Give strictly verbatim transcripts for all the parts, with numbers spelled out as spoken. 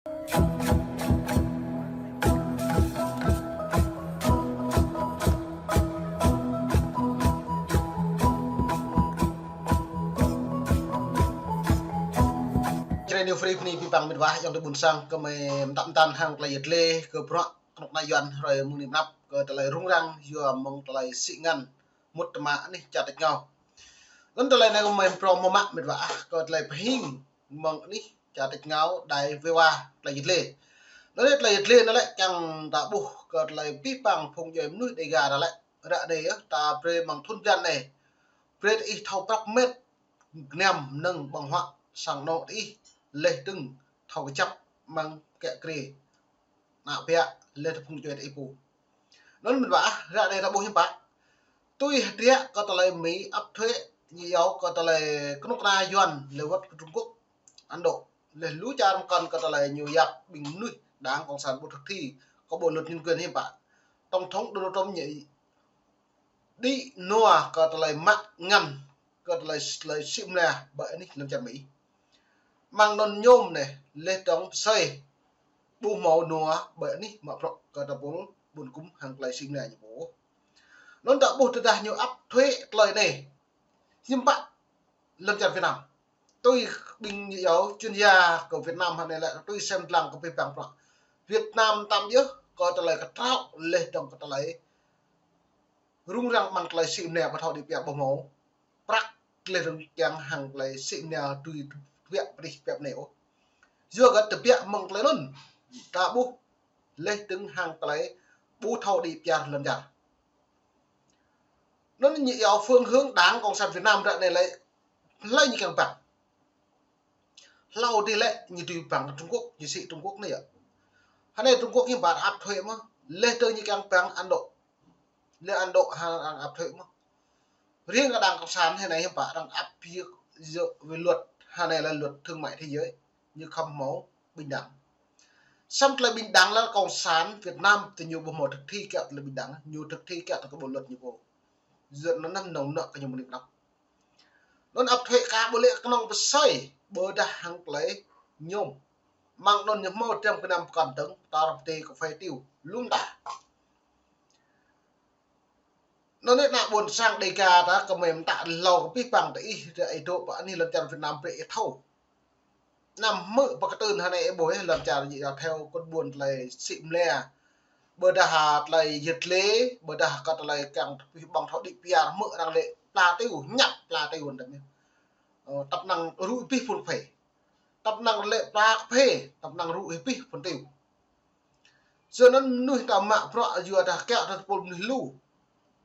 Čre New Free bơni abih bang met wa ayŏng adơi ƀuôn sang, kơmơi mơtă mơtăn hăng tơlơi yăt lĕ kơ bruă kơnuk kơna Yuan hrơi mơ̆ng anai pơ anăp kơ tơlơi rŭng răng yua mơ̆ng tơlơi sĭ ngăn mŭt tơma anih čar tač rơngiao. Anŭn tơlơi anai kơmơi phrâo mơ̆ mă met wa ah kơ tơlơi pơhing mơ̆ng anih čar tač rơngiao đai wê wa tơlơi yăt lĕ. Anŭn lĕ tơlơi yăt lĕ anŭn lĕ kiăng ta ƀuh kơ tơlơi abih bang phung djuai mơnuih Đêga ta lĕ ră anai yơh ta brơi mơ̆ng thŭn blan anai. Brơi ta ih thâo prăp met gơnam mơnơ̆ng ƀơ̆ng huă sang anŏ ta ih leh dơ̆ng thâo kơjăp mơ̆ng kiă kriê. Ană ƀiă leh dơ̆ng phung djuai ta ih pô. Anŭn met wa ah, ră anai ta ƀuh hiư̆m pă. Tui hơdră kơ tơlơi Mi áp thuế ñu iâu kơ tơlơi kơnuk kơna Yuan leh wơ̆t kơ Trung Quốc, Ấn Độ. Leh lu čar mơkŏn kơ tơlơi ñu yap ƀing mơnuih Đảng Cộng sản ƀu thực thi kơ bộ luật nhân quyền hiư̆m pă. Tổng thống Donald Trump ñu đĭ nua kơ tơlơi mă ngăn kơ tơlơi, tơlơi sĭ mơnia ƀơi anih lŏn čar Mi. Mơ̆ng anŭn ñôm anai leh dơ̆ng pơsơi ƀu hmâo nua ƀơi anih mă bruă kơ tơpul ƀun gŭm hăng tơlơi sĭ mơnia ñu pô. Anŭn ta ƀuh tơdah ñu áp thuế tơlơi anai hiư̆m pă lŏn čar Việt Nam. Tui ƀing ñu iâu chuyên gia kơ Việt Nam hơnai lĕ tui sem lăng kơ abih bang bruă. Việt Nam tăm yơh kơ tơlơi kơtraŏ leh dơ̆ng kơ tơlơi rŭng răng mơ̆ng tơlơi sĭ mơnia ƀu thâo đĭ pơyơr ƀu hmâo prăk leh dơ̆ng kiăng hăng tơlơi sĭ mơnia tui tơbiă pơdih pơhiăp anai ôh. Yua kơ tơbiă mơ̆ng tơlơi anŭn ta ƀuh leh dơ̆ng hăng tơlơi ƀu thâo đĭ pơyơr lŏn čar. Anŭn ñu iâu phương hướng Đảng Cộng sản Việt Nam ră anai lĕ hlơi ñu kiăng pơbăng. Hlâo dih lĕ ñu tui pơbăng Trung Quốc, ñu sĭ Trung Quốc anai yơh. Hơnai Trung Quốc hiư̆m pă áp thuế mơ̆, leh dơ̆ng ñu kiăng pơbăng Ấn Độ. Leh Ấn Độ hăng arăng áp thuế mơ̆. Riêng kơ Đảng Cộng sản hơnai hiư̆m pă arăng áp yơh, yơh về luật, hơnai lĕ luật thương mại thế giới, ñu khŏm hmâo bình đẳng. Samơ̆ tơlơi bình đẳng lĕ Cộng sản Việt Nam tơ ñu ƀu hmâo thực thi kiăng tơlơi bình đẳng, ñu thực thi kiăng tơ kơ bộ luật ñu pô. Yua anŭn anăm nong nŏ kơ ñu mơ̆ng anai pơ anăp. Anŭn áp thuế ka ƀu lĕ kơnơ̆ng pơsơi, ƀôdah hăng tơlơi ñôm. Mơ̆ng anŭn ñu hmâo tơm gơnam pơkŏn dơ̆ng, tar pơtê, kơphê, tiu, lŏm ta. Anŭn anai ană ƀuôn sang Đêga ta kơmơi mơtă hlâo kơ abih bang ta ih, ta ih dŏ pơ anih lŏn čar Việt Nam brơi ih thâo. Anăm hmư̆ pơkơtưn hơnai ih ƀuh ih lŏn čar ñu iâu theo kơ ƀuôn tơlơi sĭ mơnia. Ƀôdah tơlơi yăt lĕ, ƀôdah kơ tơlơi kiăng tơpih ƀơ̆ng thâo đĭ pơyơr hmư̆ arăng lĕ pla tiu, ñăp pla tiu anŭn tơm yơh. Ơ, tăp năng rŭ abih phun kơphê. Tăp năng lĕ pla kơphê, tăp năng rŭ abih phun tiu. Yua anŭn mơnuih ta mă bruă yua dah kiăng ta tơpul mơnuih lu.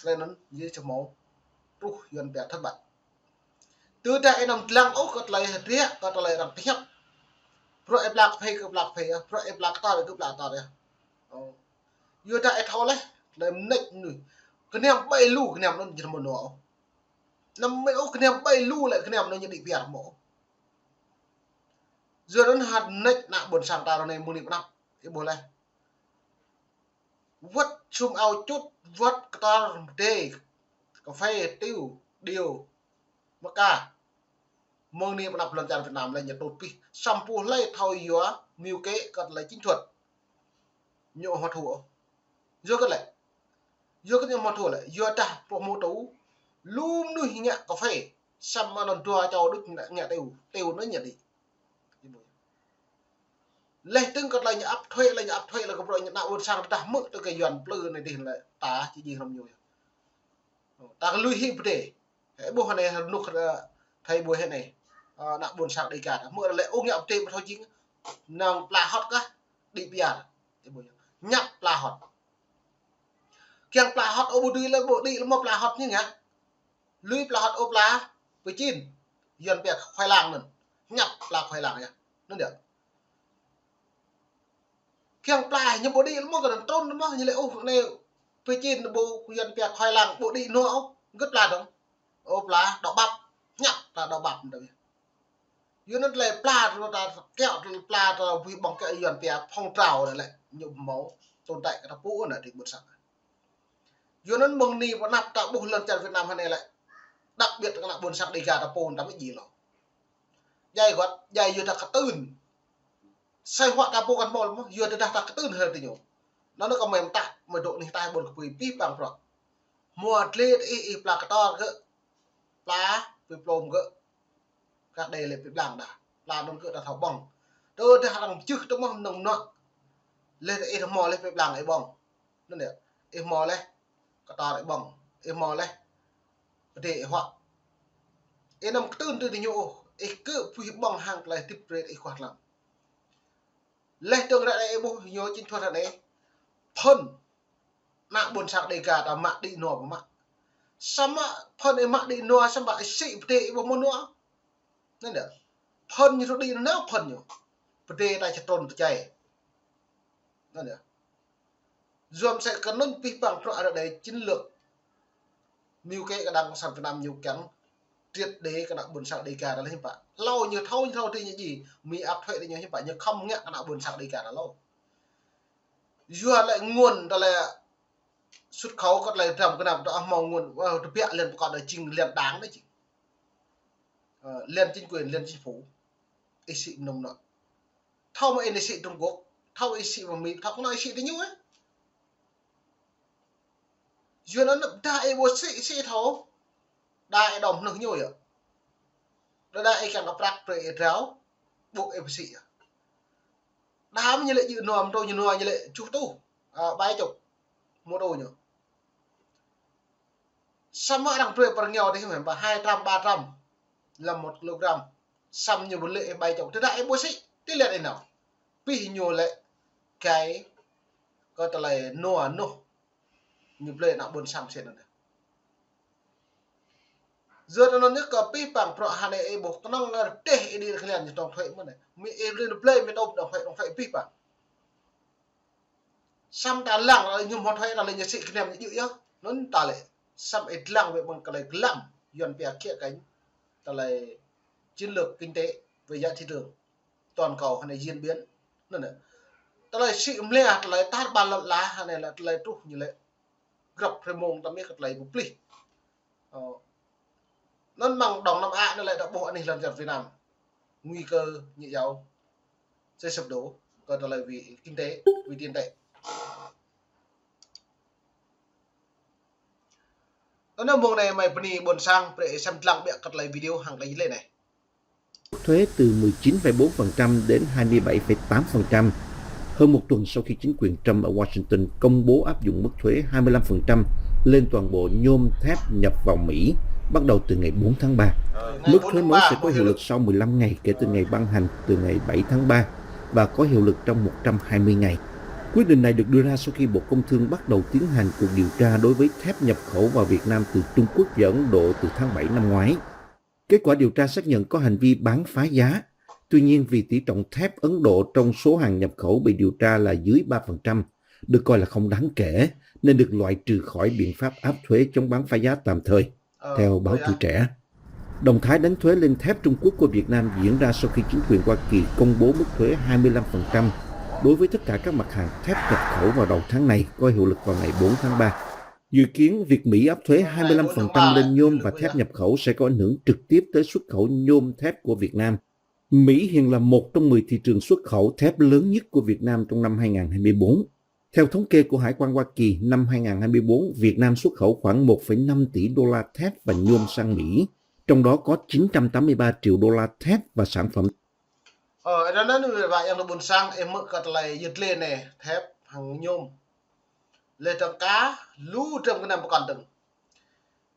Lĕ anŭn yơh čơmâo truh Yuan pia thất bại. Tơdah ih anăm lăng ôh kơ tơlơi hơdră, kơ tơlơi arăng pơhiăp. Bruă ih pla kơphê kơ pla kơphê yơh, bruă ih pla kơtor kơ pla kơtor yơh. Ơ. Yua dah ih thâo leh, tơlơi mơneč mơnuih. Gơnam ƀai lu, gơnam anŭn či hmâo nua ôh. Anăm mĕt ôh gơnam ƀai lu lĕ gơnam anŭn ñu đĭ pơyơr hmâo. Yua anŭn hơnăč ană ƀôn sang ta ră anai mơ̆ng anai pơ anăp, ih ƀuh leh. Wơ̆t sum ao čut, wơ̆t kơtor pơdê, kơphê, tiu, điu, mơka. Mơ̆ng anai pơ anăp lŏn čar Việt Nam lĕ ñu tŭt pih. Samơ̆ hlơi thâo yua mưu kế kơ tơlơi chiến thuật. Ñu hơmâo thu ôh. Yua kơ lĕ. Yua kơ ñu hơmâo thu lĕ. Yua dah pô hmâo tŭ. Lu mơnuih ngă kơphê. Samơ̆ anŭn dua čô đôč ngă, ngă tiu. Tiu anŭn ñu đĭ. Leh dơ̆ng kơ tơlơi ñu áp thuế, lĕ ñu áp thuế lĕ kơ bruă ñu ană ƀôn sang dah hmư̆ tơ kơ Yuan plư anai dih lĕ ta či jing hrŏm ñu yơh. Ta kơ lui hĭ pơdê. Hĕ ƀuh anai rơnŭk, ơ, thâo ƀuh hĕ anai. Ơ, ană ƀôn sang Đêga ta. Hmư̆ lĕ ung ñăp pơdê ƀu thâo jing. Năng pla hŏt kah đĭ pơyơr. Ih ƀuh yơh. Ñăp pla hŏt. Kiăng pla hŏt ôh ƀu dưi lĕ ƀu đĭ lĕ mơ̆ pla hŏt ñu ngă. Lui pla hŏt ôh pla pơčin. Yuan pia khoai lang anŭn. Ñăp pla khoai lang yơh. Anŭn yơh. Kiăng pla ñu ƀu đĭ lĕ mơ̆ kơ anŭn trŭn lĕ mơ̆ ñu lĕ ôh anai pơčin ƀu Yuan pia khoai lang ƀu đĭ nua ôh. Gơ̆t pla dơ̆ng. Ôh pla đŏ ƀăp. Ñăp pla đŏ ƀăp anŭn yơh. Yua anŭn tơlơi pla tơ ta kiaŏ tơlơi pla tơ wih ƀơ̆ng kiaŏ Yuan pia phong trào anŭn lĕ ñu hmâo tồn tại kơ ta pô anŭn adơi ƀôn sang. Yua anŭn mơ̆ng anai pơ anăp ta ƀuh lŏn čar Việt Nam hơnai lĕ. Đặc biệt kơ ană ƀôn sang Đêga ta pô ta mơ̆ djai lŏ. Djai wơ̆t, djai yua ta kơtưn. Sai huă ta pô kăn mơ̆l mơ̆, yua tơdah ta kơtưn hơdôm ñu. Anŭn kơ mơ̆ mơta, mơ̆ dŏ anih ataih ƀôn kơpui pih pang prŏ. Hmua dlê tơ ih, ih pla kơtor gơ̆, pla, pơplôm gơ̆. Kah đe lĕ pơblang đa. Pla anŭn gơ̆ ta thâo ƀơ̆ng. Tơdah arăng pơčưh tơ mơ̆ mơnơ̆ng mơnuă. Leh tơ ih hmua leh pơblang ih ƀơ̆ng. Anŭn yơh. Ih hmua leh kơtor ih ƀơ̆ng. Ih hmua leh pơdê ih huă. Ih anăm kơtưn tui ñu ôh. Ih kơ pui ƀơ̆ng hăng tơlơi hơdip brơi ih kuah lăm. Leh dơ̆ng ră anai ih ƀuh ñu čĭn thuă ră anai. Phŭn ană ƀôn sang Đêga ta mă đĭ nua pơmă. Samơ̆ phŭn ih mă đĭ nua samơ̆ ih sĭ pơdê ih ƀuh mơ̆ nua. Anŭn yơh. Phŭn ñu tŭ đĭ nua phŭn ñu. Pơdê ta čơtrôn tơčai. Anŭn yơh. Yua mơ̆ sĕ kơ anŭn pih pang prŏ ară anai chiến lược mưu kế kơ Đảng Cộng sản Việt Nam ñu kiăng triệt để kơ ană ƀôn sang Đêga ta lĕ hiư̆m pă. Hlâo ñu thâo, ñu thâo tui ñu djai, Mi áp thuế tui ñu hiư̆m pă, ñu khŏm ngă kơ ană ƀôn sang Đêga ta hlâo. Yua lĕ nguồn ta lĕ xuất khẩu kơ tơlơi dram gơnam ta hmâo nguồn, ơ, tơbiă liên pơkŏn đa jing liên đảng đa jing. Ơ, liên chính quyền, liên chính phủ. Ih sĭ mơnŭm nŏ. Thâo mơ̆ ih sĭ Trung Quốc, thâo ih sĭ mơ̆ Mi, thâo kơ nŏ ih sĭ tơ ñu ơ. Yua anŭn đa ih ƀu sĭ, sĭ thâo. Đa ih đom hnưh ñu yơh. Đa đa ih kiăng kơ prăk brơi ih drao, ƀu ih pơsĭ yơh. Đa mơ̆ ñu lĕ djơ̆ nua mơtô ñu nua ñu lĕ čuh tuh, ơ, ƀai čŭk mơtô ñu. Samơ̆ arăng brơi pơ rơngiao dih mơ̆n, ƀă hai trăm, ba trăm lăm một ki-lô-gam. Samơ̆ ñu ƀu lĕ ih ƀai čŭk, tơdah ih ƀu sĭ, tơlơi ih nao. Pih ñu lĕ gai kơ tơlơi nua nuh. Ñu blơi ană ƀôn sang sĭ anŭn. Yua anŭn ñu kơ pih pang prŏ hơnai ih ƀuh kơnơ̆ng rơdêh ih đĭ rơklian ñu tŏng thuế mơ̆n. Mi ih blơi blơi mi tŏng tŏng thuế, tŏng thuế pih pang. Samơ̆ ta lăng lĕ ñu hmâo thuế ta lĕ ñu sĭ kơnăm ñu djơ̆ yơh. Anŭn ta lĕ. Samơ̆ ih lăng wơ̆t ƀơ̆ng kơ tơlơi glăm. Yuan pia khía cạnh tơlơi chiến lược kinh tế về giá thị trường toàn cầu hơnai diễn biến. Anŭn yơh. Tơlơi sĭ mlĕ, tơlơi tar ƀar lŏn ala hơnai lĕ tơlơi truh ñu lĕ. Grăp hrơi mông ta mĭ kơ tơlơi pơplih. Ơ. Anŭn mơ̆ng Đông Nam Á anŭn lĕ ta ƀuh anih lŏn čar Việt Nam. Nguy cơ ñu yua sẽ sụp đổ kơ tơlơi vì kinh tế, vì tiền tệ. Anŭn mông anai mơi bơni ƀôn sang brơi ih sem lăng ƀiă kơ tơlơi video hăng tơlơi lĕ anai. Thuế từ mười chín phẩy bốn phần trăm đến hai mươi bảy phẩy tám phần trăm. Hơn một tuần sau khi chính quyền Trump ở Washington công bố áp dụng mức thuế hai mươi lăm phần trăm lên toàn bộ nhôm thép nhập vào Mỹ bắt đầu từ ngày bốn tháng ba. Mức thuế mới sẽ có hiệu lực sau mười lăm ngày kể từ ngày ban hành, từ ngày bảy tháng ba, và có hiệu lực trong một trăm hai mươi ngày. Quyết định này được đưa ra sau khi Bộ Công Thương bắt đầu tiến hành cuộc điều tra đối với thép nhập khẩu vào Việt Nam từ Trung Quốc và Ấn Độ từ tháng bảy năm ngoái. Kết quả điều tra xác nhận có hành vi bán phá giá. Tuy nhiên, vì tỷ trọng thép Ấn Độ trong số hàng nhập khẩu bị điều tra là dưới ba phần trăm, được coi là không đáng kể, nên được loại trừ khỏi biện pháp áp thuế chống bán phá giá tạm thời, theo báo Tuổi Trẻ. Động thái đánh thuế lên thép Trung Quốc của Việt Nam diễn ra sau khi chính quyền Hoa Kỳ công bố mức thuế hai mươi lăm phần trăm đối với tất cả các mặt hàng thép nhập khẩu vào đầu tháng này, có hiệu lực vào ngày bốn tháng ba. Dự kiến, việc Mỹ áp thuế hai mươi lăm phần trăm lên nhôm và thép nhập khẩu sẽ có ảnh hưởng trực tiếp tới xuất khẩu nhôm thép của Việt Nam. Mỹ hiện là một trong mười thị trường xuất khẩu thép lớn nhất của Việt Nam trong năm hai ngàn hai mươi bốn. Theo thống kê của Hải quan Hoa Kỳ, năm hai ngàn hai mươi bốn, Việt Nam xuất khẩu khoảng một phẩy năm tỷ đô la thép và nhôm sang Mỹ, trong đó có chín trăm tám mươi ba triệu đô la thép và sản phẩm. Ơ, anŭn anŭn wơ̆t ƀă yang ƀôn sang ih hmư̆ kơ tơlơi yơh lĕ anai thép hăng nhôm. Lĕ tơ̆ng ka lu dram gơnam pơkŏn dơ̆ng.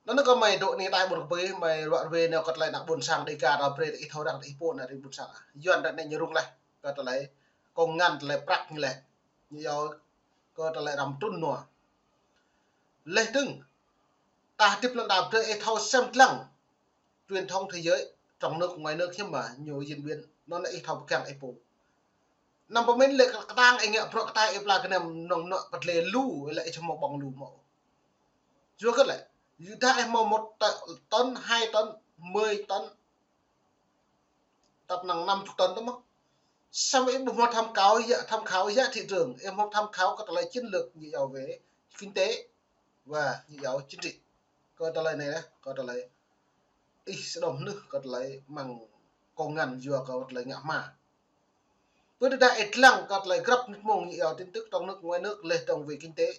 Anŭn kơ mơi dŏ anih ataih ƀôn kơpui, mơi ruă rơwe nao kơ tơlơi ană ƀôn sang Đêga ta brơi ih thâo răng ih pô ană ƀôn sang. Yuan ră anai ñu rŭng leh kơ tơlơi kông ngăn tơlơi prăk ñu lĕ. Ñu yua kơ tơlơi răm trŭn nua. Leh dơ̆ng ta hơdip lŏn đa brơi ih thâo sem lăng truyền thông thế giới, trong nước, ngoài nước hiư̆m mơ̆ ñu diễn biến, anŭn ih thâo pơgang ih pô. Năm pơmĭn lĕ kơtang ih ngă bruă kơtai ih pla gơnam mơnơ̆ng mơnuă pơdlê lu, lĕ ih či hmâo ƀơ̆ng lu mơ̆. Yua kơ lĕ, yua dah ih hmâo một tấn, hai tấn, mười tấn, tăp năng năm chục tấn tơ mơ̆. Samơ̆ ih ƀu hmâo tham khảo giá, tham khảo giá thị trường, ih hmâo tham khảo kơ tơlơi chiến lược ñu yua về kinh tế và ñu yua chính trị. Kơ tơlơi anai, kơ tơlơi ih sĭ đom hnưh kơ tơlơi mơ̆ng kông ngăn yua kơ tơlơi ngă hma. Pơ tơdah ih lăng kơ tơlơi grăp mơ̆ng ñu iâu tin tức trong nước ngoài nước, leh dong về kinh tế,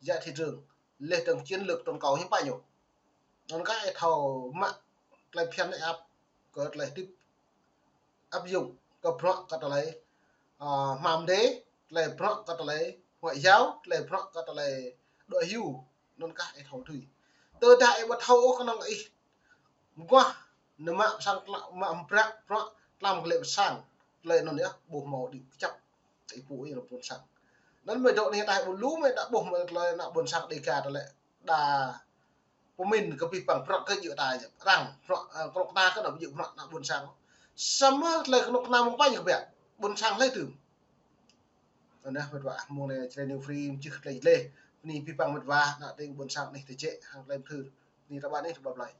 giá thị trường, leh dong chiến lược toàn cầu hiư̆m pă ñu. Anŭn kah ih thâo mă tơlơi phiăn ih ăp kơ tơlơi hơdip áp dụng kơ bruă kơ tơlơi, ơ, hmam đê, tơlơi bruă kơ tơlơi ngoại giao, tơlơi bruă kơ tơlơi đuaĭ hyu, anŭn kah ih thâo tui. Tơdah ih ƀu thâo ôh kơnơ̆ng ih mơguah, nao mă pơ sang tla-, mă mơbră bruă tlam kơ lĕ pơ sang, tơlơi anŭn yơh, ƀu hmâo đĭ kơjăp. Ih pŭ ih lăm ƀôn sang. Anŭn mơ̆ dŏ anai ta ƀu lu mơ̆ đa ƀuh mơ̆ tơlơi ană ƀôn sang Đêga tơlơi đa pơmĭn kơ abih bang bruă kơ djơ̆ ta yơh. Arăng bruă, ơ, kơnuk kơna kơ ană ƀu djơ̆ bruă ană ƀôn sang. Samơ̆ tơlơi kơnuk kơna mơ̆ng pañ kơ biă. Ƀôn sang hlơi tŭ. Anŭn yơh, mĕt wa, mơ̆ng anai Jrai New Free mơčih tơlơi djơ̆ leh. Bơni abih bang mĕt wa, ană tring ƀôn sang anih tơjĕ, hăng tơlơi mơthưr. Bơni ră ƀă anih ră ƀă plơi.